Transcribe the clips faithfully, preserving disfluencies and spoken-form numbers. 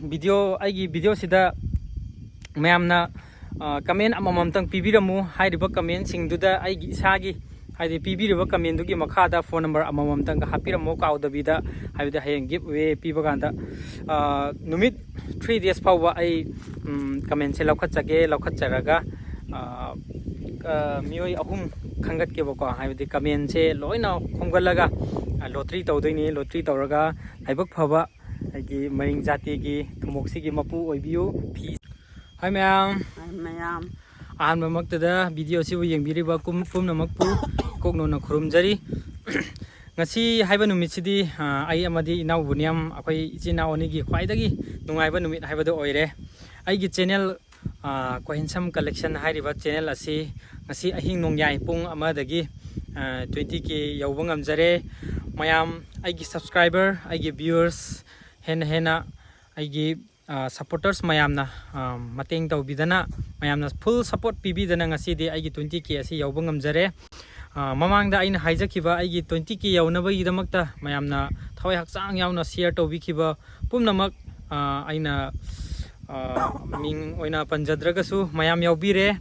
Video ꯑꯩꯒꯤ ꯚꯤꯗꯤꯑꯣꯁꯤꯗ ꯃꯌꯥꯝꯅ ꯀꯃꯦꯟ ꯑꯃꯃꯝꯇꯪ ꯄꯤꯕꯤꯔꯝꯃꯨ꯫ ꯍꯥꯏꯔꯤꯕ ꯀꯃꯦꯟꯁꯤꯡꯗꯨꯗ ꯑꯩꯒꯤ ꯏꯁꯥꯒꯤ, ꯍꯥꯏꯗꯤ ꯄꯤꯕꯤꯔꯤꯕ ꯀꯃꯦꯟꯗꯨꯒꯤ ꯃꯈꯥꯗ ꯐꯣꯟ ꯅꯝꯕꯔ ꯑꯃꯃꯝꯇꯪꯒ ꯍꯥꯞꯄꯤꯔꯝꯃꯣ ꯀꯥꯎꯗꯕꯤꯗ꯫ ꯍꯥꯏꯕꯗꯤ ꯍꯌꯦꯡ ꯒꯤꯐ ꯑꯋꯦ ꯄꯤꯕ ꯀꯥꯟꯗ, ꯑ, ꯅꯨꯃꯤꯠ ꯊ꯭ꯔꯤ ꯗꯦꯖ ꯐꯥꯎꯕ ꯑꯩ ꯀꯃꯦꯟꯁꯦ ꯂꯧꯈꯠꯆꯒꯦ꯫ ꯂꯧꯈꯠꯆꯔꯒ ꯑ, ꯑ, ꯃꯤꯑꯣꯏ ꯑꯍꯨꯝ ꯈꯟꯒꯠꯀꯦꯕꯀꯣ꯫ ꯍꯥꯏꯕꯗꯤ ꯀꯃꯦꯟꯁꯦ ꯂꯣꯏꯅ ꯈꯣꯝꯒꯠꯂꯒ ꯂꯣꯇ꯭ꯔꯤ ꯇꯧꯗꯣꯏꯅꯤ꯫ ꯂꯣꯇ꯭ꯔꯤ ꯇꯧꯔꯒ ꯂꯥꯏꯕꯛ ꯐꯕ ꯑꯩꯒꯤ ꯃꯔꯤꯡ ꯖꯥꯇꯤꯒꯤ ꯊꯨꯝꯃꯣꯛꯁꯤꯒꯤ ꯃꯄꯨ ꯑꯣꯏꯕꯤꯌꯨ꯫ ꯐꯤ꯫ ꯍꯥꯏ ꯃꯌꯥꯝ꯫ ꯍꯥꯏ ꯃꯌꯥꯝ꯫ ꯑꯍꯥꯟꯕꯃꯛꯇꯗ ꯚꯤꯗꯤꯑꯣꯁꯤꯕꯨ ꯌꯦꯡꯕꯤꯔꯤꯕ ꯀꯨꯝ-, ꯄꯨꯝꯅꯃꯛꯄꯨ ꯀꯣꯛꯅꯣꯟꯅ ꯈꯨꯔꯨꯝꯖꯔꯤ꯫ ꯉꯁꯤ ꯍꯥꯏꯕ ꯅꯨꯃꯤꯠꯁꯤꯗꯤ, ꯑ, ꯑꯩ ꯑꯃꯗꯤ ꯏꯅꯥꯎ ꯕꯨꯅꯤꯌꯝ, ꯑꯩꯈꯣꯏ ꯏꯆꯤꯟ ꯏꯅꯥꯎ ꯑꯅꯤꯒꯤ ꯈ꯭ꯋꯥꯏꯗꯒꯤ ꯅꯨꯡꯉꯥꯏꯕ ꯅꯨꯃꯤꯠ ꯍꯥꯏꯕꯗꯨ ꯑꯣꯏꯔꯦ꯫ ꯑꯩꯒꯤ ꯆꯦꯅꯦꯜ, ꯑ, ꯀꯣꯍꯤꯟꯁꯝ ꯀꯂꯦꯛꯁꯟ ꯍꯥꯏꯔꯤꯕ ꯆꯦꯅꯦꯜ ꯑꯁꯤ ꯉꯁꯤ ꯑꯍꯤꯡ ꯅꯣꯡꯌꯥꯏ ꯄꯨꯡ ꯑꯃꯗꯒꯤ, ꯑ, ꯇ꯭ꯋꯦꯟꯇꯤ ꯀꯦ ꯌꯧꯕ ꯉꯝꯖꯔꯦ꯫ ꯃꯌꯥꯝ, ꯑꯩꯒꯤ ꯁꯕꯁꯀ꯭ꯔꯥꯏꯕꯔ, ꯑꯩꯒꯤ ꯚ꯭ꯌꯨꯋꯔꯁ, ꯍꯦꯟꯅ ꯍꯦꯟꯅ ꯑꯩꯒꯤ, ꯑ, ꯁꯞꯄꯣꯔꯇꯔꯁ ꯃꯌꯥꯝꯅ, ꯑ, ꯃꯇꯦꯡ ꯇꯧꯕꯤꯗꯅ, ꯃꯌꯥꯝꯅ ꯐꯨꯜ ꯁꯞꯄꯣꯔꯠ ꯄꯤꯕꯤꯗꯅ ꯉꯁꯤꯗꯤ ꯑꯩꯒꯤ ꯇ꯭ꯋꯦꯟꯇꯤ ꯀꯦ ꯑꯁꯤ ꯌꯧꯕ ꯉꯝꯖꯔꯦ꯫ ꯑ, ꯃꯃꯥꯡꯗ ꯑꯩꯅ ꯍꯥꯏꯖꯈꯤꯕ ꯑꯩꯒꯤ ꯇ꯭ꯋꯦꯟꯇꯤ ꯀꯦ ꯌꯧꯅꯕꯒꯤꯗꯃꯛꯇ ꯃꯌꯥꯝꯅ ꯊꯋꯥꯏ ꯍꯛꯆꯥꯡ ꯌꯥꯎꯅ ꯁꯤꯌꯔ ꯇꯧꯕꯤꯈꯤꯕ ꯄꯨꯝꯅꯃꯛ, ꯑ, ꯑꯩꯅ, ꯑ, ꯃꯤꯡ ꯑꯣꯏꯅ ꯄꯟꯖꯗ꯭ꯔꯒꯁꯨ ꯃꯌꯥꯝ ꯌꯥꯎꯕꯤꯔꯦ꯫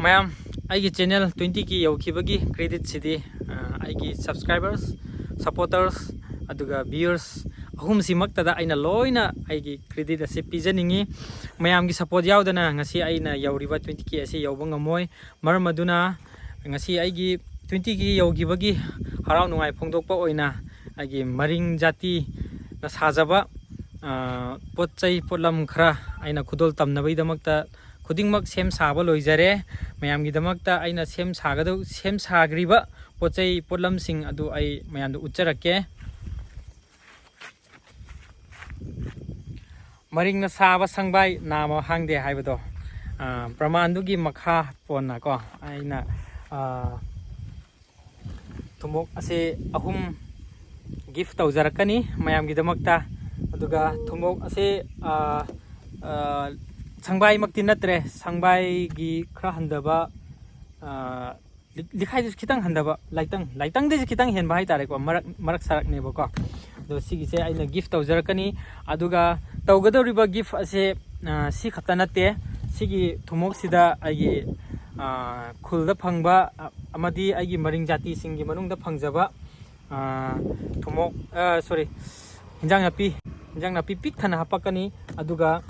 ꯃꯌꯥꯝ, ꯑꯩꯒꯤ ꯆꯦꯅꯦꯜ ꯇ꯭ꯋꯦꯟꯇꯤ ꯀꯦ ꯌꯧꯈꯤꯕꯒꯤ ꯀ꯭ꯔꯦꯗꯤꯠꯁꯤꯗꯤ, ꯑ, ꯑꯩꯒꯤ ꯁꯕꯁꯀ꯭ꯔꯥꯏꯕꯔꯁ, ꯁꯞꯄꯣꯔꯇꯔꯁ, ꯑꯗꯨꯒ ꯚ꯭ꯌꯨꯋꯔꯁ ꯑꯍꯨꯝꯁꯤꯃꯛꯇꯗ ꯑꯩꯅ ꯂꯣꯏꯅ ꯑꯩꯒꯤ ꯀ꯭ꯔꯦꯗꯤꯠ ꯑꯁꯤ ꯄꯤꯖꯅꯤꯡꯉꯤ꯫ ꯃꯌꯥꯝꯒꯤ ꯁꯞꯄꯣꯔꯠ ꯌꯥꯎꯗꯅ ꯉꯁꯤ ꯑꯩꯅ ꯌꯧꯔꯤꯕ ꯇ꯭ꯋꯦꯟꯇꯤ ꯀꯦ ꯑꯁꯤ ꯌꯧꯕ ꯉꯝꯃꯣꯏ꯫ ꯃꯔꯝ ꯑꯗꯨꯅ ꯉꯁꯤ ꯑꯩꯒꯤ ꯇ꯭ꯋꯦꯟꯇꯤ ꯀꯦ ꯌꯧꯈꯤꯕꯒꯤ ꯍꯔꯥꯎ ꯅꯨꯡꯉꯥꯏ ꯐꯣꯡꯗꯣꯛꯄ ꯑꯣꯏꯅ ꯑꯩꯒꯤ ꯃꯔꯤꯡ ꯖꯥꯇꯤꯅ ꯁꯥꯖꯕ, ꯑ, ꯄꯣꯠ ꯆꯩ ꯄꯣꯠꯂꯝ ꯈꯔ ꯑꯩꯅ ꯈꯨꯗꯣꯜ ꯇꯝꯅꯕꯒꯤꯗꯃꯛꯇ ꯈꯨꯗꯤꯡꯃꯛ ꯁꯦꯝ ꯁꯥꯕ ꯂꯣꯏꯖꯔꯦ꯫ ꯃꯌꯥꯝꯒꯤꯗꯃꯛꯇ ꯑꯩꯅ ꯁꯦꯝ ꯁꯥꯒꯗꯧ-, ꯁꯦꯝ ꯁꯥꯈ꯭ꯔꯤꯕ ꯄꯣꯠ ꯆꯩ ꯄꯣꯠꯂꯝꯁꯤꯡ ꯑꯗꯨ ꯑꯩ ꯃꯌꯥꯝꯗ ꯎꯠꯆꯔꯛꯀꯦ꯫ ꯃꯔꯤꯡꯅ ꯁꯥꯕ ꯁꯪꯕꯥꯏ ꯅꯥꯃ ꯍꯥꯡꯗꯦ ꯍꯥꯏꯕꯗꯣ, ꯑ, ꯄ꯭ꯔꯃꯥꯟꯗꯨꯒꯤ ꯃꯈꯥ ꯄꯣꯟꯅꯀꯣ, ꯑꯩꯅ, ꯑ, ꯊꯨꯝꯃꯣꯛ ꯑꯁꯤ ꯑꯍꯨꯝ ꯒꯤꯐ ꯇꯧꯖꯔꯛꯀꯅꯤ ꯃꯌꯥꯝꯒꯤꯗꯃꯛꯇ꯫ ꯑꯗꯨꯒ ꯊꯨꯝꯃꯣꯛ ꯑꯁꯤ, ꯑ, ꯑ, ꯁꯪꯕꯥꯏꯃꯛꯇꯤ ꯅꯠꯇ꯭ꯔꯦ, ꯁꯪꯕꯥꯏꯒꯤ ꯈꯔ ꯍꯟꯊꯕ, ꯑ, ꯂꯤ-, ꯂꯤꯈꯥꯏꯗꯨꯁꯨ ꯈꯤꯇꯪ ꯍꯟꯊꯕ, ꯂꯥꯏꯇꯪ, ꯂꯥꯏꯇꯪꯗꯩꯁꯨ ꯈꯤꯇꯪ ꯍꯦꯟꯕ ꯍꯥꯏꯇꯥꯔꯦꯀꯣ, ꯃꯔꯛ, ꯃꯔꯛ ꯁꯥꯔꯛꯅꯦꯕꯀꯣ꯫ ꯑꯗꯣ ꯁꯤꯒꯤꯁꯦ ꯑꯩꯅ ꯒꯤꯐ ꯇꯧꯖꯔꯛꯀꯅꯤ꯫ ꯑꯗꯨꯒ ꯇꯧꯒꯗꯧꯔꯤꯕ gift ꯑꯁꯦ, ꯑ, ꯁꯤ ꯈꯛꯇ ꯅꯠꯇꯦ꯫ ꯁꯤꯒꯤ ꯊꯨꯝꯃꯣꯛꯁꯤꯗ ꯑꯩꯒꯤ, ꯑ, ꯈꯨꯜꯗ ꯐꯪꯕ, ꯑ, ꯑꯃꯗꯤ ꯑꯩꯒꯤ ꯃꯔꯤꯡ ꯖꯥꯇꯤꯁꯤꯡꯒꯤ ꯃꯅꯨꯡꯗ ꯐꯪꯖꯕ, ꯑ, ꯊꯨꯝꯃꯣꯛ, ꯑ, sorry, ꯍꯤꯟꯖꯥꯡ ꯅꯥꯄꯤ, ꯍꯤꯟꯖꯥꯡ ꯅꯥꯄꯤ ꯄꯤꯛ ꯊꯟꯅ ꯍꯥꯞꯄꯛꯀꯅꯤ꯫ ꯑꯗꯨꯒ,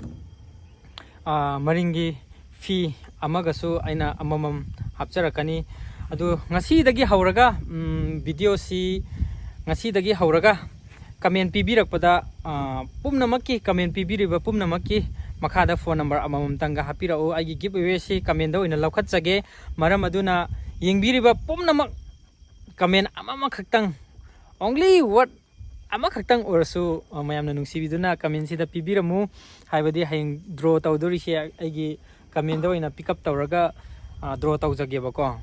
ꯑ, ꯃꯔꯤꯡꯒꯤ ꯐꯤ ꯑꯃꯒꯁꯨ ꯑꯩꯅ ꯑꯃꯃꯝ ꯍꯥꯞꯆꯔꯛꯀꯅꯤ꯫ ꯑꯗꯨ ꯉꯁꯤꯗꯒꯤ ꯍꯧꯔꯒ, ꯎꯝ, videoꯁꯤ ꯉꯁꯤꯗꯒꯤ ꯍꯧꯔꯒ comment ꯄꯤꯕꯤꯔꯛꯄꯗ, ꯑ, ꯄꯨꯝꯅꯃꯛꯀꯤ, comment ꯄꯤꯕꯤꯔꯤꯕ ꯄꯨꯝꯅꯃꯛꯀꯤ ꯃꯈꯥꯗ phone number ꯑꯃꯃꯝꯇꯪꯒ ꯍꯥꯞꯄꯤꯔꯛꯎ꯫ ꯑꯩꯒꯤ giveawayꯁꯤ commentꯗ ꯑꯣꯏꯅ ꯂꯧꯈꯠꯆꯒꯦ꯫ ꯃꯔꯝ ꯑꯗꯨꯅ ꯌꯦꯡꯕꯤꯔꯤꯕ ꯄꯨꯝꯅꯃꯛ comment ꯑꯃꯃꯈꯛꯇꯪ, only word ꯑꯃꯈꯛꯇꯪ ꯑꯣꯏꯔꯁꯨ, ꯑ, ꯃꯌꯥꯝꯅ ꯅꯨꯡꯁꯤꯕꯤꯗꯨꯅ commentꯁꯤꯗ ꯄꯤꯕꯤꯔꯝꯃꯨ꯫ ꯍꯥꯏꯕꯗꯤ ꯍꯌꯦꯡ draw ꯇꯧꯗꯣꯔꯤꯁꯦ ꯑꯩꯒꯤ commentꯗ ꯑꯣꯏꯅ pick up ꯇꯧꯔꯒ, ꯑ, draw ꯇꯧꯖꯒꯦꯕꯀꯣ꯫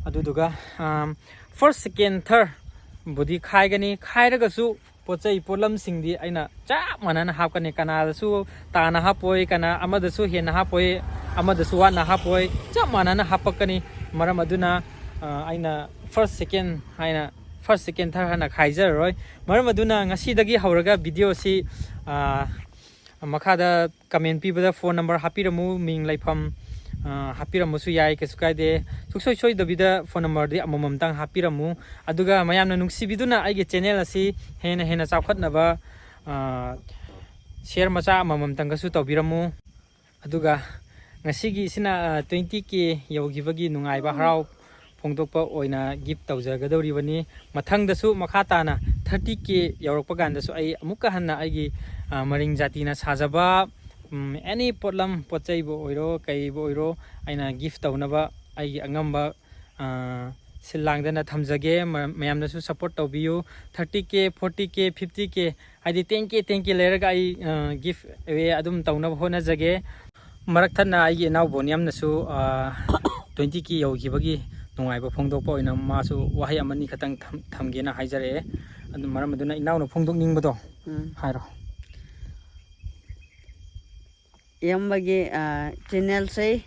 ꯑꯗꯨꯗꯨꯒ, ꯑꯝ, first, second, thirdꯕꯨꯗꯤ ꯈꯥꯏꯒꯅꯤ꯫ ꯈꯥꯏꯔꯒꯁꯨ ꯄꯣꯠ ꯆꯩ ꯄꯣꯠꯂꯝꯁꯤꯡꯗꯤ ꯑꯩꯅ ꯆꯞ ꯃꯥꯟꯅꯅ ꯍꯥꯞꯀꯅꯤ꯫ ꯀꯅꯥꯗꯁꯨ ꯇꯥꯅ ꯍꯥꯞꯄꯣꯏ, ꯀꯅꯥ ꯑꯃꯗꯁꯨ ꯍꯦꯟꯅ ꯍꯥꯞꯄꯣꯏ, ꯑꯃꯗꯁꯨ ꯋꯥꯠꯅ ꯍꯥꯞꯄꯣꯏ, ꯆꯞ ꯃꯥꯟꯅꯅ ꯍꯥꯞꯄꯛꯀꯅꯤ꯫ ꯃꯔꯝ ꯑꯗꯨꯅ, ꯑ, ꯑꯩꯅ first, second ꯍꯥꯏꯅ, first, second, third ꯍꯥꯏꯅ ꯈꯥꯏꯖꯔꯔꯣꯏ꯫ ꯃꯔꯝ ꯑꯗꯨꯅ ꯉꯁꯤꯗꯒꯤ ꯍꯧꯔꯒ videoꯁꯤ, ꯑ, ꯃꯈꯥꯗ comment ꯄꯤꯕꯗ phone number ꯍꯥꯞꯄꯤꯔꯝꯃꯨ, ꯃꯤꯡ, ꯂꯩꯐꯝ, ꯑ, ꯍꯥꯞꯄꯤꯔꯝꯕꯁꯨ ꯌꯥꯏ, ꯀꯩꯁꯨ ꯀꯥꯏꯗꯦ꯫ ꯁꯨꯡꯁꯣꯏ ꯁꯣꯏꯗꯕꯤꯗ phone numberꯗꯤ ꯑꯃꯃꯝꯇꯪ ꯍꯥꯞꯄꯤꯔꯝꯃꯨ꯫ ꯑꯗꯨꯒ ꯃꯌꯥꯝꯅ ꯅꯨꯡꯁꯤꯕꯤꯗꯨꯅ ꯑꯩꯒꯤ channel ꯑꯁꯤ ꯍꯦꯟꯅ ꯍꯦꯟꯅ ꯆꯥꯎꯈꯠꯅꯕ, ꯑ, share ꯃꯆꯥ ꯑꯃꯃꯝꯇꯪꯒꯁꯨ ꯇꯧꯕꯤꯔꯝꯃꯨ꯫ ꯑꯗꯨꯒ ꯉꯁꯤꯒꯤ ꯁꯤꯅ, ꯑ, twenty K ꯌꯧꯈꯤꯕꯒꯤ ꯅꯨꯡꯉꯥꯏꯕ ꯍꯔꯥꯎ ꯐꯣꯡꯗꯣꯛꯄ ꯑꯣꯏꯅ gift ꯇꯧꯖꯒꯗꯧꯔꯤꯕꯅꯤ꯫ ꯃꯊꯪꯗꯁꯨ ꯃꯈꯥ ꯇꯥꯅ thirty K ꯌꯧꯔꯛꯄ ꯀꯥꯟꯗꯁꯨ ꯑꯩ ꯑꯃꯨꯛꯀ ꯍꯟꯅ ꯑꯩꯒꯤ, ꯑ, ꯃꯔꯤꯡ ꯖꯥꯇꯤꯅ ꯁꯥꯖꯕ, ꯎꯝ, any ꯄꯣꯠꯂꯝ, ꯄꯣꯠ ꯆꯩꯕꯨ ꯑꯣꯏꯔꯣ, ꯀꯩꯕꯨ ꯑꯣꯏꯔꯣ, ꯑꯩꯅ gift ꯇꯧꯅꯕ ꯑꯩꯒꯤ ꯑꯉꯝꯕ, ꯑ, ꯁꯤꯜ ꯂꯥꯡꯗꯅ ꯊꯝꯖꯒꯦ꯫ ꯃ-, ꯃꯌꯥꯝꯅꯁꯨ support ꯇꯧꯕꯤꯌꯨ꯫ Thirty K, forty K, fifty K, ꯍꯥꯏꯗꯤ ten K, ten K ꯂꯩꯔꯒ ꯑꯩ, ꯑ, gift away ꯑꯗꯨꯝ ꯇꯧꯅꯕ ꯍꯣꯠꯅꯖꯒꯦ꯫ ꯃꯔꯛ ꯊꯠꯅ ꯑꯩꯒꯤ ꯏꯅꯥꯎ ꯕꯣꯅꯤꯌꯝꯅꯁꯨ, ꯑ, twenty K ꯌꯧꯈꯤꯕꯒꯤ ꯅꯨꯡꯉꯥꯏꯕ ꯐꯣꯡꯗꯣꯛꯄ ꯑꯣꯏꯅ ꯃꯥꯁꯨ ꯋꯥꯍꯩ ꯑꯃꯅꯤ ꯈꯛꯇꯪ ꯊꯝ-, ꯊꯝꯒꯦꯅ ꯍꯥꯏꯖꯔꯛꯑꯦ꯫ ꯑꯗꯨ ꯃꯔꯝ ꯑꯗꯨꯅ ꯏꯅꯥꯎꯅ ꯐꯣꯡꯗꯣꯛꯅꯤꯡꯕꯗꯣ ꯎꯝ꯫ ꯍꯥꯏꯔꯣ꯫ ꯏꯌꯥꯝꯕꯒꯤ, ꯑ, channelꯁꯦ,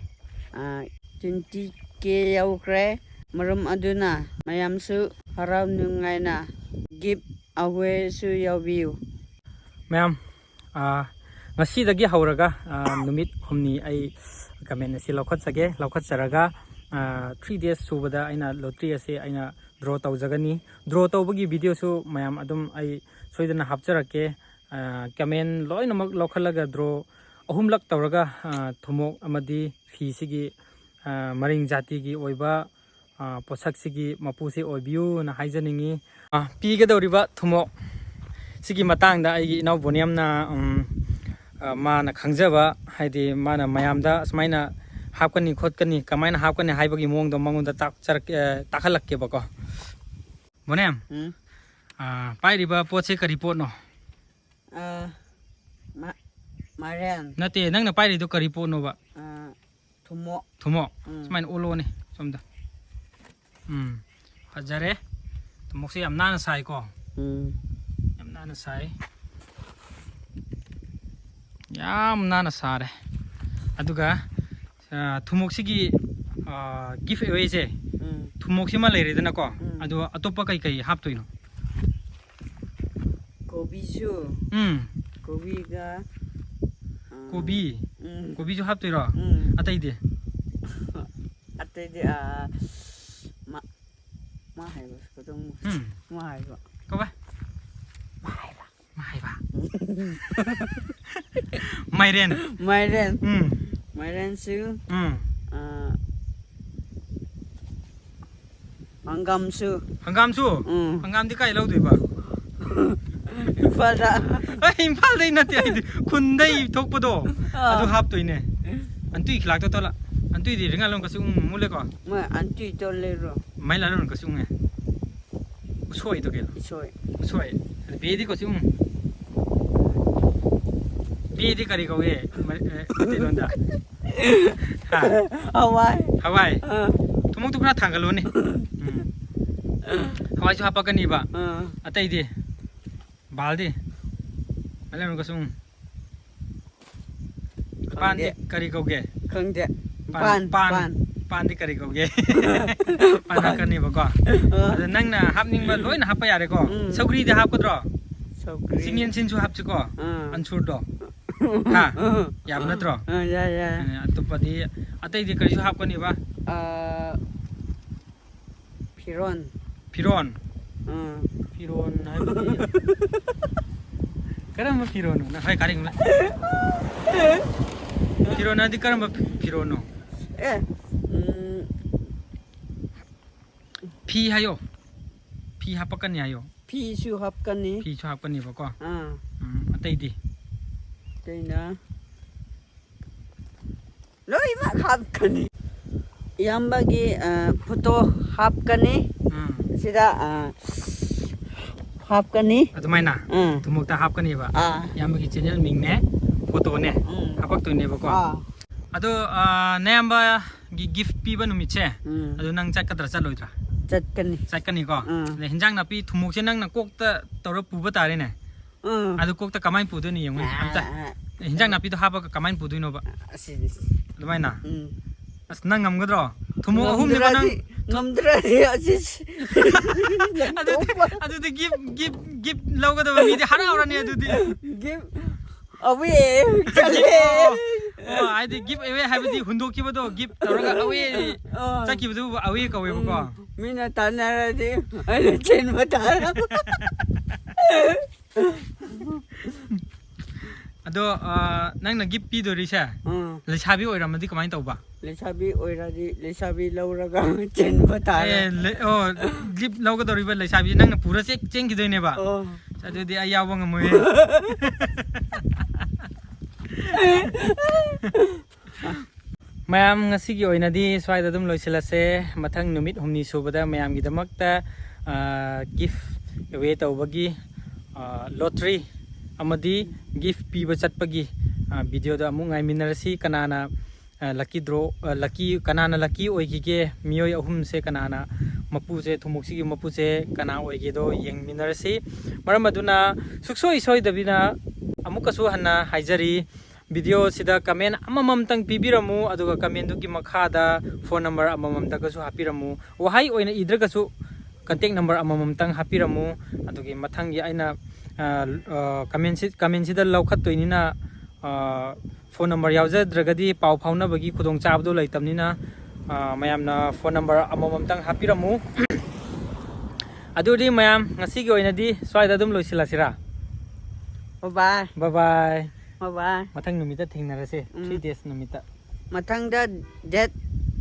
ꯑ, twenty K ꯌꯧꯈ꯭ꯔꯦ꯫ ꯃꯔꯝ ꯑꯗꯨꯅ ꯃꯌꯥꯝꯁꯨ ꯍꯔꯥꯎ ꯅꯨꯡꯉꯥꯏꯅ gift awayꯁꯨ ꯌꯥꯎꯕꯤꯌꯨ꯫ ꯃꯌꯥꯝ, ꯑ, ꯉꯁꯤꯗꯒꯤ ꯍꯧꯔꯒ ꯅꯨꯃꯤꯠ ꯍꯨꯝꯅꯤ ꯑꯩ ꯀꯃꯦꯟ ꯑꯁꯤ ꯂꯧꯈꯠꯆꯒꯦ꯫ ꯂꯧꯈꯠꯆꯔꯒ ꯊ꯭ꯔꯤ ꯗꯦꯖ ꯁꯨꯕꯗ ꯑꯩꯅ ꯂꯣꯇ꯭ꯔꯤ ꯑꯁꯤ ꯑꯩꯅ ꯗ꯭ꯔꯣ ꯇꯧꯖꯒꯅꯤ꯫ ꯗ꯭ꯔꯣ ꯇꯧꯕꯒꯤ ꯚꯤꯗꯤꯑꯣꯁꯨ ꯃꯌꯥꯝ ꯑꯗꯨꯝ ꯑꯩ ꯁꯣꯏꯗꯅ ꯍꯥꯞꯆꯔꯛꯀꯦ꯫ ꯀꯃꯦꯟ ꯂꯣꯏꯅꯃꯛ ꯂꯧꯈꯠꯂꯒ ꯗ꯭ꯔꯣ ꯑꯍꯨꯝꯂꯛ ꯇꯧꯔꯒ ꯊꯨꯝꯃꯣꯛ ꯑꯃꯗꯤ ꯐꯤꯁꯤꯒꯤ ꯃꯔꯤꯡ ꯖꯥꯇꯤꯒꯤ ꯑꯣꯏꯕ ꯄꯣꯠꯁꯛꯁꯤꯒꯤ ꯃꯄꯨꯁꯤ ꯑꯣꯏꯕꯤꯌꯨꯅ ꯍꯥꯏꯖꯅꯤꯡꯉꯤ꯫ ꯄꯤꯒꯗꯧꯔꯤꯕ ꯊꯨꯝꯃꯣꯛ ꯁꯤꯒꯤ ꯃꯇꯥꯡꯗ ꯑꯩꯒꯤ ꯏꯅꯥꯎ ꯕꯣꯅꯤꯌꯝꯅ ꯃꯥꯅ ꯈꯪꯖꯕ, ꯍꯥꯏꯗꯤ ꯃꯥꯅ ꯃꯌꯥꯝꯗ ꯑꯁꯨꯃꯥꯏꯅ ꯍꯥꯞꯀꯅꯤ ꯈꯣꯠꯀꯅꯤ, ꯀꯃꯥꯏꯅ ꯍꯥꯞꯀꯅꯤ ꯍꯥꯏꯕꯒꯤ ꯃꯑꯣꯡꯗꯣ ꯃꯉꯣꯟꯗ ꯇꯥꯛꯆꯔꯛꯀꯦ, ꯇꯥꯛꯍꯜꯂꯛꯀꯦꯕꯀꯣ꯫ ꯕꯣꯅꯤꯌꯝ, ꯎꯝ꯫ ꯄꯥꯏꯔꯤꯕ ꯄꯣꯠꯁꯦ ꯀꯔꯤ ꯄꯣꯠꯅꯣ? ꯑ, ꯃ-, ꯃꯥꯏꯔꯦꯟ꯫ ꯅꯠꯇꯦ, ꯅꯪꯅ ꯄꯥꯏꯔꯤꯗꯣ ꯀꯔꯤ ꯄꯣꯠꯅꯣꯕ? ꯑ, ꯊꯨꯝꯃꯣꯛ꯫ ꯊꯨꯝꯃꯣꯛ꯫ ꯎꯝ꯫ ꯁꯨꯃꯥꯏꯅ ꯑꯣꯜꯂꯣꯅꯦ ꯁꯣꯝꯗ꯫ ꯎꯝ, ꯐꯖꯔꯦ꯫ ꯊꯨꯝꯃꯣꯛꯁꯦ ꯌꯥꯝ ꯅꯥꯟꯅ ꯁꯥꯏꯀꯣ꯫ ꯎꯝ꯫ ꯌꯥꯝ ꯅꯥꯟꯅ ꯁꯥꯏ꯫ ꯌꯥꯝ ꯅꯥꯟꯅ ꯁꯥꯔꯦ꯫ ꯑꯗꯨꯒ ꯊꯨꯝꯃꯣꯛꯁꯤꯒꯤ ꯒꯤꯐ ꯑꯦꯋꯦꯁꯦ, ꯎꯝ꯫ ꯊꯨꯝꯃꯣꯛꯁꯤꯃ ꯂꯩꯔꯦꯗꯅꯀꯣ꯫ ꯎꯝ꯫ ꯑꯗꯣ ꯑꯇꯣꯞꯄ ꯀꯩ ꯀꯩ ꯍꯥꯞꯇꯣꯏꯅꯣ? ꯀꯣꯕꯤꯁꯨ꯫ ꯎꯝ꯫ ꯀꯣꯕꯤꯒ, ꯑ, ꯀꯣꯕꯤ? ꯎꯝ꯫ ꯀꯣꯕꯤꯁꯨ ꯍꯥꯞꯇꯣꯏꯔꯣ? ꯎꯝ꯫ ꯑꯇꯩꯗꯤ? ꯑꯇꯩꯗꯤ, ꯑ, ꯃꯥ, ꯃꯥ ꯍꯥꯏꯕ ꯈꯨꯗꯣꯡ-, ꯎꯝ꯫ ꯃꯥ ꯍꯥꯏꯕ꯫ ꯀꯧꯕ? ꯃꯥ ꯍꯥꯏꯕ꯫ ꯃꯥ ꯍꯥꯏꯕ꯫ ꯃꯥꯏꯔꯦꯟ꯫ ꯃꯥꯏꯔꯦꯟ꯫ ꯎꯝ꯫ ꯃꯥꯏꯔꯦꯟꯁꯨ꯫ ꯎꯝ꯫ ꯑ, ꯍꯪꯒꯥꯝꯁꯨ꯫ ꯍꯪꯒꯥꯝꯁꯨ? ꯎꯝ꯫ ꯍꯪꯒꯥꯝꯗꯤ ꯀꯥꯏ ꯂꯧꯗꯣꯏꯕ? ꯏꯝꯐꯥꯜꯗ꯫ ꯑꯩ ꯏꯝꯐꯥꯜꯗꯩ ꯅꯠꯇꯦ, ꯑꯩꯗꯤ ꯈꯨꯟꯗꯩ ꯊꯣꯛꯄꯗꯣ, ꯑꯥ꯫ ꯑꯗꯨ ꯍꯥꯞꯇꯣꯏꯅꯦ꯫ ꯑꯟꯇꯨꯏ ꯈꯤꯂꯥꯛꯇ ꯇꯣꯂ, ꯑꯟꯇꯨꯏꯗꯤ ꯔꯤꯉꯥꯂꯣꯡ ꯀꯁꯨ ꯎꯝ ꯃꯨꯂꯦꯀꯣ꯫ ꯃꯣꯏ ꯑꯟꯇꯨꯏ ꯇꯣ ꯂꯩꯔꯣ꯫ ꯃꯥꯏ ꯂꯥꯂꯣꯡ ꯀꯁꯨ ꯎꯉꯦ꯫ ꯎꯁꯣꯏꯗꯣ ꯀꯩꯅꯣ? ꯎꯁꯣꯏ꯫ ꯎꯁꯣꯏ꯫ ꯑꯗ ꯕꯦꯗꯤ ꯀꯣꯆꯤ ꯎꯝ꯫ ꯕꯦꯗꯤ ꯀꯔꯤ ꯀꯧꯏ? ꯃ-, ꯑꯦ, ꯃꯩꯇꯩꯂꯣꯟꯗ? ꯍꯥ? ꯍꯋꯥꯏ꯫ ꯍꯋꯥꯏ꯫ ꯑꯥ꯫ ꯊꯨꯝꯃꯣꯛꯇꯨ ꯈꯔ ꯊꯥꯡꯒꯠꯂꯨꯅꯦ꯫ ꯎꯝ꯫ ꯍꯋꯥꯏꯁꯨ ꯍꯥꯞꯄꯛꯀꯅꯤꯕ꯫ ꯑꯥ꯫ ꯑꯇꯩꯗꯤ? ꯕꯥꯜꯗꯤ? ꯃꯩꯇꯩꯂꯣꯟ ꯀꯁꯨ ꯎꯝ꯫ ꯄꯥꯟꯗꯤ ꯈꯪꯗꯦ꯫ ꯀꯔꯤ ꯀꯧꯒꯦ? ꯈꯪꯗꯦ꯫ ꯄꯥꯟ, ꯄꯥꯟ, ꯄꯥꯟ꯫ ꯄꯥꯟ꯫ ꯄꯥꯟꯗꯤ ꯀꯔꯤ ꯀꯧꯒꯦ? ꯄꯥꯟ ꯄꯥꯟ꯫ ꯍꯥꯞꯀꯅꯦꯕꯀꯣ꯫ ꯑꯥ꯫ ꯑꯗ ꯅꯪꯅ ꯍꯥꯞꯅꯤꯡꯕ ꯂꯣꯏꯅ ꯍꯥꯞꯄ ꯌꯥꯔꯦꯀꯣ꯫ ꯎꯝ꯫ ꯁꯧꯒ꯭ꯔꯤꯗꯤ ꯍꯥꯞꯀꯗ꯭ꯔꯣ? ꯁꯧꯒ꯭ꯔꯤ꯫ ꯆꯤꯡꯌꯦꯟꯁꯤꯟꯁꯨ ꯍꯥꯞꯁꯤꯀꯣ꯫ ꯑꯥ꯫ ꯑꯟꯁꯨꯔꯗꯣ꯫ ꯍꯥ? ꯌꯥꯕ ꯅꯠꯇ꯭ꯔꯣ? ꯑꯥ, ꯌꯥꯏ, ꯌꯥꯏ꯫ ꯑꯦ, ꯑꯇꯣꯞꯄꯗꯤ, ꯑꯇꯩꯗꯤ ꯀꯔꯤꯁꯨ ꯍꯥꯞꯀꯅꯤꯕ? ꯑꯥ, ꯐꯤꯔꯣꯟ꯫ ꯐꯤꯔꯣꯟ? ꯑꯥ꯫ ꯐꯤꯔꯣꯟ ꯍꯥꯏꯕꯗꯤ ꯀꯔꯝꯕ ꯐꯤꯔꯣꯟꯅꯣ? ꯅꯪ ꯍꯥꯏ ꯀꯥꯔꯤꯡꯅ ꯐꯤꯔꯣꯟ ꯍꯥꯏꯗꯤ ꯀꯔꯝꯕ ꯐꯤ- ꯐꯤꯔꯣꯟꯅꯣ? ꯑꯦ, ꯎꯝ, ꯐꯤ ꯍꯥꯏꯌꯣ꯫ ꯐꯤ ꯍꯥꯄꯛꯀꯅꯤ ꯍꯥꯏꯌꯣ꯫ ꯐꯤꯁꯨ ꯍꯥꯞꯀꯅꯤ꯫ ꯐꯤꯁꯨ ꯍꯥꯞꯀꯅꯦꯕꯀꯣ꯫ ꯑꯥ, ꯎꯝ, ꯑꯇꯩꯗꯤ? ꯑꯇꯩꯅ ꯂꯣꯏꯅꯃꯛ ꯍꯥꯞꯀꯅꯤ꯫ ꯏꯌꯥꯝꯕꯒꯤ, ꯑ, ꯐꯣꯇꯣ ꯍꯥꯞꯀꯅꯤ꯫ ꯎꯝ, ꯁꯤꯗ, ꯑ, ꯍꯥꯞꯀꯅꯤ꯫ ꯑꯗꯨꯃꯥꯏꯅ ꯎꯝ꯫ ꯊꯨꯝꯃꯣꯛꯇ ꯍꯥꯞꯀꯅꯦꯕ꯫ ꯑꯥ꯫ ꯏꯌꯥꯝꯕꯒꯤ ꯆꯦꯅꯦꯜ ꯃꯤꯡꯅꯦ, ꯐꯣꯇꯣꯅꯦ ꯎꯝ꯫ ꯍꯥꯄꯛꯇꯣꯏꯅꯦꯕꯀꯣ꯫ ꯑꯥ꯫ ꯑꯗꯣ, ꯑ, ꯅꯌꯥꯝꯕꯒꯤ ꯒꯤꯐ ꯄꯤꯕ ꯅꯨꯃꯤꯠꯁꯦ, ꯎꯝ꯫ ꯑꯗꯨ ꯅꯪ ꯆꯠꯀꯗ꯭ꯔꯥ ꯆꯠꯂꯣꯏꯗ꯭ꯔꯥ? ꯆꯠꯀꯅꯤ꯫ ꯆꯠꯀꯅꯤꯀꯣ꯫ ꯎꯝ꯫ ꯑꯗ ꯍꯤꯟꯖꯥꯡ ꯅꯥꯄꯤ ꯊꯨꯝꯃꯣꯛꯁꯦ ꯅꯪꯅ ꯀꯣꯛꯇ ꯇꯧꯔ ꯄꯨꯕ ꯇꯥꯔꯦꯅꯦ꯫ ꯎꯝ꯫ ꯑꯗꯨ ꯀꯣꯛꯇ ꯀꯃꯥꯏꯅ ꯄꯨꯗꯣꯏꯅꯣ ꯌꯦꯡꯉꯨꯅꯦ ꯑꯝꯇ꯫ ꯑꯥ, ꯑꯥ꯫ ꯍꯤꯟꯖꯥꯡ ꯅꯥꯄꯤꯗꯣ ꯍꯥꯞꯄꯒ ꯀꯃꯥꯏꯅ ꯄꯨꯗꯣꯏꯅꯣꯕ? ꯑꯁꯤꯗꯤ꯫ ꯑꯗꯨꯃꯥꯏꯅ? ꯎꯝ꯫ ꯑꯁ, ꯅꯪ ꯉꯝꯒꯗ꯭ꯔꯣ? ꯊꯨꯝꯃꯣꯛ ꯑꯍꯨꯝꯅꯦꯕ ꯅꯪ꯫ ꯉꯝꯗ꯭ꯔꯗꯤ, ꯉꯝꯗ꯭ꯔꯗꯤ ꯑꯁꯤ ꯑꯗꯨꯗꯤ, ꯑꯗꯨꯗꯤ ꯒꯤꯐ, ꯒꯤꯐ, ꯒꯤꯐ ꯂꯧꯒꯗꯕ ꯃꯤꯗꯤ ꯍꯔꯥꯎꯔꯅꯤ ꯑꯗꯨꯗꯤ꯫ ꯒꯤꯐ ꯑꯋꯦ ꯆꯠꯂꯦ꯫ ꯑꯣ, ꯍꯥꯏꯗꯤ ꯒꯤꯐ ꯑꯋꯦ ꯍꯥꯏꯕꯗꯤ ꯍꯨꯟꯗꯣꯛꯈꯤꯕꯗꯣ ꯒꯤꯐ ꯇꯧꯔꯒ ꯑꯋꯦ ꯑꯥ꯫ ꯆꯠꯈꯤꯕꯗꯨꯕꯨ ꯑꯋꯦ ꯀꯧꯋꯦꯕꯀꯣ꯫ ꯎꯝ, ꯃꯤꯅ ꯇꯥꯟꯅꯔꯗꯤ ꯑꯩꯅ ꯆꯦꯟꯕ ꯇꯥꯔꯕ꯫ ꯑꯗꯣ, ꯑ, ꯅꯪꯅ ꯒꯤꯐ ꯄꯤꯗꯣꯔꯤꯁꯦ ꯎꯝ꯫ ꯂꯩꯁꯥꯕꯤ ꯑꯣꯏꯔꯝꯃꯗꯤ ꯀꯃꯥꯏꯅ ꯇꯧꯕ? ꯂꯩꯁꯥꯕꯤ ꯑꯣꯏꯔꯗꯤ ꯂꯩꯁꯥꯕꯤ ꯂꯧꯔꯒ ꯆꯦꯟꯕ ꯇꯥꯔꯦ꯫ ꯑꯦ, ꯂꯩ-, ꯑꯣ, ꯒꯤꯐ ꯂꯧꯒꯗꯧꯔꯤꯕ ꯂꯩꯁꯥꯕꯤ ꯅꯪꯅ ꯄꯨꯔ ꯆꯦꯛ ꯆꯦꯟꯈꯤꯗꯣꯏꯅꯦꯕ꯫ ꯑꯣ꯫ ꯑꯗꯨꯗꯤ ꯑꯩ ꯌꯥꯎꯕ ꯉꯝꯃꯣꯏꯍꯦ꯫ ꯃꯌꯥꯝ, ꯉꯁꯤꯒꯤ ꯑꯣꯏꯅꯗꯤ ꯁ꯭ꯋꯥꯏꯗ ꯑꯗꯨꯝ ꯂꯣꯏꯁꯤꯜꯂꯁꯦ꯫ ꯃꯊꯪ ꯅꯨꯃꯤꯠ ꯍꯨꯝꯅꯤ ꯁꯨꯕꯗ ꯃꯌꯥꯝꯒꯤꯗꯃꯛꯇ, ꯑ, ꯒꯤꯐ ꯑꯦꯋꯦ ꯇꯧꯕꯒꯤ, ꯑ, ꯂꯣꯇ꯭ꯔꯤ ꯑꯃꯗꯤ ꯒꯤꯐ ꯄꯤꯕ ꯆꯠꯄꯒꯤ, ꯑ, ꯚꯤꯗꯤꯑꯣꯗ ꯑꯃꯨꯛ ꯉꯥꯏꯃꯤꯟꯅꯔꯁꯤ꯫ ꯀꯅꯥꯅ, ꯑ, ꯂꯛꯀꯤ ꯗ꯭ꯔꯣ, ꯑ, ꯂꯛꯀꯤ, ꯀꯅꯥꯅ ꯂꯛꯀꯤ ꯑꯣꯏꯈꯤꯒꯦ? ꯃꯤꯑꯣꯏ ꯑꯍꯨꯝꯁꯦ ꯀꯅꯥꯅ ꯃꯄꯨꯁꯦ, ꯊꯨꯝꯃꯣꯛꯁꯤꯒꯤ ꯃꯄꯨꯁꯦ ꯀꯅꯥ ꯑꯣꯏꯒꯦꯗꯣ ꯌꯦꯡꯃꯤꯟꯅꯔꯁꯤ꯫ ꯃꯔꯝ ꯑꯗꯨꯅ ꯁꯨꯛꯁꯣꯏ ꯁꯣꯏꯗꯕꯤꯅ ꯑꯃꯨꯛꯀꯁꯨ ꯍꯟꯅ ꯍꯥꯏꯖꯔꯤ, ꯚꯤꯗꯤꯑꯣꯁꯤꯗ ꯀꯃꯦꯟ ꯑꯃꯃꯝꯇꯪ ꯄꯤꯕꯤꯔꯝꯃꯨ, ꯑꯗꯨꯒ ꯀꯃꯦꯟꯗꯨꯒꯤ ꯃꯈꯥꯗ ꯐꯣꯟ ꯅꯝꯕꯔ ꯑꯃꯃꯝꯇꯒꯁꯨ ꯍꯥꯞꯄꯤꯔꯝꯃꯨ꯫ ꯋꯥꯍꯩ ꯑꯣꯏꯅ ꯏꯗ꯭ꯔꯒꯁꯨ ꯀꯟꯇꯦꯛ ꯅꯝꯕꯔ ꯑꯃꯃꯝꯇꯪ ꯍꯥꯞꯄꯤꯔꯝꯃꯨ꯫ ꯑꯗꯨꯒꯤ ꯃꯊꯪꯒꯤ ꯑꯩꯅ, ꯑ, ꯑ, ꯀꯃꯦꯟꯁꯤ-, ꯀꯃꯦꯟꯁꯤꯗ ꯂꯧꯈꯠꯇꯣꯏꯅꯤꯅ ꯐꯣꯟ ꯅꯝꯕꯔ ꯌꯥꯎꯖꯗ꯭ꯔꯒꯗꯤ ꯄꯥꯎ ꯐꯥꯎꯅꯕꯒꯤ ꯈꯨꯗꯣꯡꯆꯥꯕꯗꯣ ꯂꯩꯇꯕꯅꯤꯅ, ꯑ, ꯃꯌꯥꯝꯅ ꯐꯣꯟ ꯅꯝꯕꯔ ꯑꯃꯃꯝꯇꯪ ꯍꯥꯞꯄꯤꯔꯝꯃꯨ꯫ ꯑꯗꯨꯗꯤ ꯃꯌꯥꯝ, ꯉꯁꯤꯒꯤ ꯑꯣꯏꯅꯗꯤ ꯁ꯭ꯋꯥꯏꯗ ꯑꯗꯨꯝ ꯂꯣꯏꯁꯤꯜꯂꯁꯤꯔꯥ? ꯕꯥꯏ ꯕꯥꯏ꯫ Bye bye. ꯕꯥꯏ ꯕꯥꯏ꯫ ꯃꯊꯪ ꯅꯨꯃꯤꯠꯇ ꯊꯦꯡꯅꯔꯁꯦ, ꯎꯝ꯫ ꯊ꯭ꯔꯤ ꯗꯦꯖ ꯅꯨꯃꯤꯠꯇ꯫ ꯃꯊꯪꯗ ꯗꯦꯠ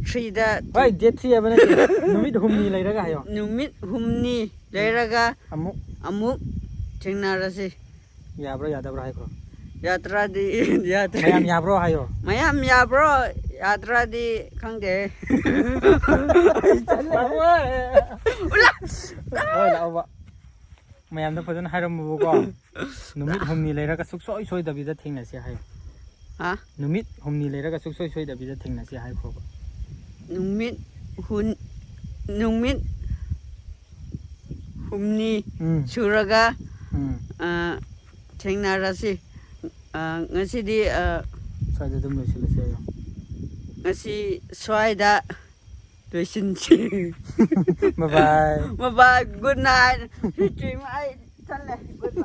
ꯊ꯭ꯔꯤꯗ ꯍꯣꯏ, ꯗꯦꯠ ꯊ꯭ꯔꯤ ꯍꯥꯏꯕ ꯅꯠꯇꯦ, ꯅꯨꯃꯤꯠ ꯍꯨꯝꯅꯤ ꯂꯩꯔꯒ ꯍꯥꯏꯌꯣ꯫ ꯅꯨꯃꯤꯠ ꯍꯨꯝꯅꯤ ꯂꯩꯔꯒ ꯑꯃꯨꯛ ꯑꯃꯨꯛ ꯊꯦꯡꯅꯔꯁꯤ꯫ ꯌꯥꯕ꯭ꯔꯥ ꯌꯥꯗꯕ꯭ꯔꯥ ꯍꯥꯏꯈ꯭ꯔꯣ꯫ ꯌꯥꯇ꯭ꯔꯥꯗꯤ ꯌꯥꯗ꯭ꯔꯦ꯫ ꯃꯌꯥꯝ ꯌꯥꯕ꯭ꯔꯣ ꯍꯥꯏꯌꯣ꯫ ꯃꯌꯥꯝ ꯌꯥꯕ꯭ꯔꯣ? ꯌꯥꯇ꯭ꯔꯥꯗꯤ ꯈꯪꯗꯦ꯫ ꯍꯣꯏ, ꯂꯥꯛꯑꯣꯕ꯫ ꯃꯌꯥꯝꯗ ꯐꯖꯅ ꯍꯥꯏꯔꯝꯃꯨꯕꯀꯣ꯫ ꯅꯨꯃꯤꯠ ꯍꯨꯝꯅꯤ ꯂꯩꯔꯒ ꯁꯨꯛꯁꯣꯏ ꯁꯣꯏꯗꯕꯤꯗ ꯊꯦꯡꯅꯁꯤ ꯍꯥꯏꯌꯣ꯫ ꯍꯥ? ꯅꯨꯃꯤꯠ ꯍꯨꯝꯅꯤ ꯂꯩꯔꯒ ꯁꯨꯛꯁꯣꯏ ꯁꯣꯏꯗꯕꯤꯗ ꯊꯦꯡꯅꯁꯤ ꯍꯥꯏꯈ꯭ꯔꯣꯕ꯫ ꯅꯨꯃꯤꯠ ꯍꯨꯟ ꯅꯨꯃꯤꯠ ꯍꯨꯝꯅꯤ ꯎꯝ꯫ ꯁꯨꯔꯒ ꯎꯝ꯫ ꯑ, ꯊꯦꯡꯅꯔꯁꯤ꯫ ꯑ, ꯉꯁꯤꯗꯤ, ꯑ, ꯁ꯭ꯋꯥꯏꯗ ꯑꯗꯨꯝ ꯂꯣꯏꯁꯤꯜꯂꯁꯦ ꯍꯥꯏꯌꯣ꯫ ꯉꯁꯤ ꯁ꯭ꯋꯥꯏꯗ ꯂꯣꯏꯁꯤꯟꯁꯤ꯫ Bye bye. Bye bye. Good night. Sweet dream. ꯑꯩ ꯆꯠꯂꯦ꯫ ꯒꯨꯗ